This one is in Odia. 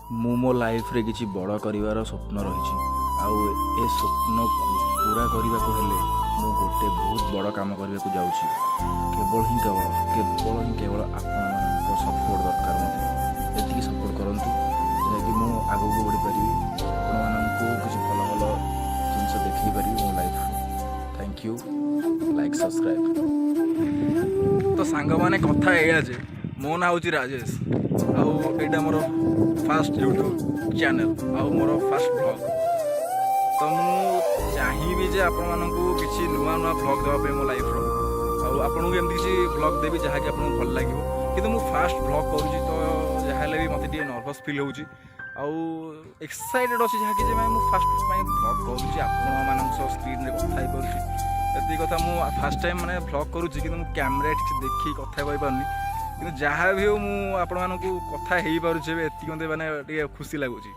ମୁଁ ମୋ ଲାଇଫ୍ରେ କିଛି ବଡ଼ କରିବାର ସ୍ୱପ୍ନ ରହିଛି ଆଉ ଏ ସ୍ୱପ୍ନକୁ ପୂରା କରିବାକୁ ହେଲେ ମୁଁ ଗୋଟେ ବହୁତ ବଡ଼ କାମ କରିବାକୁ ଯାଉଛି। କେବଳ ହିଁ କେବଳ, କେବଳ ହିଁ କେବଳ ଆପଣମାନଙ୍କ ସପୋର୍ଟ ଦରକାର ମୋତେ। ଏତିକି ସପୋର୍ଟ କରନ୍ତୁ ଯାହାକି ମୁଁ ଆଗକୁ ବଢ଼ିପାରିବି, ଆପଣମାନଙ୍କୁ କିଛି ଭଲ ଭଲ ଜିନିଷ ଦେଖେଇ ପାରିବି ମୋ ଲାଇଫ୍ରୁ। Thank you, like, subscribe. ତ ସାଙ୍ଗମାନେ, କଥା ଏଇଆ ଯେ ମୋ ନାଁ ହେଉଛି ରାଜେଶ ଆଉ ଏଇଟା ମୋର ଫାଷ୍ଟ ୟୁଟ୍ୟୁବ୍ ଚ୍ୟାନେଲ୍ ଆଉ ମୋର ଫାଷ୍ଟ ଭ୍ଲଗ୍। ତ ମୁଁ ଚାହିଁବି ଯେ ଆପଣମାନଙ୍କୁ କିଛି ନୂଆ ନୂଆ ଭ୍ଲଗ୍ ଦେବା ପାଇଁ ମୋ ଲାଇଫ୍ର ଆଉ ଆପଣଙ୍କୁ ଏମିତି କିଛି ଭ୍ଲଗ୍ ଦେବି ଯାହାକି ଆପଣଙ୍କୁ ଭଲ ଲାଗିବ। କିନ୍ତୁ ମୁଁ ଫାଷ୍ଟ ଭ୍ଲଗ୍ କରୁଛି, ତ ଯାହା ହେଲେ ବି ମୋତେ ଟିକେ ନର୍ଭସ୍ ଫିଲ୍ ହେଉଛି ଆଉ ଏକ୍ସାଇଟେଡ଼ ଅଛି, ଯାହାକି ଯେ ମାନେ ମୁଁ ଫାଷ୍ଟ ପାଇଁ ଭ୍ଲଗ୍ କରୁଛି, ଆପଣମାନଙ୍କ ସହ ସ୍କ୍ରିନ୍ରେ କଥା ହେଇପାରୁଛି, ଏତିକି କଥା। ମୁଁ ଫାଷ୍ଟ ଟାଇମ୍ ମାନେ ଭ୍ଲଗ୍ କରୁଛି, କିନ୍ତୁ ମୁଁ କ୍ୟାମେରା ଠିକ୍ ଦେଖିକି କଥା କହିପାରୁନି। କିନ୍ତୁ ଯାହା ବି ହଉ, ମୁଁ ଆପଣମାନଙ୍କୁ କଥା ହେଇପାରୁଛି ଏବେ, ଏତିକି ମୋତେ ମାନେ ଟିକେ ଖୁସି ଲାଗୁଛି।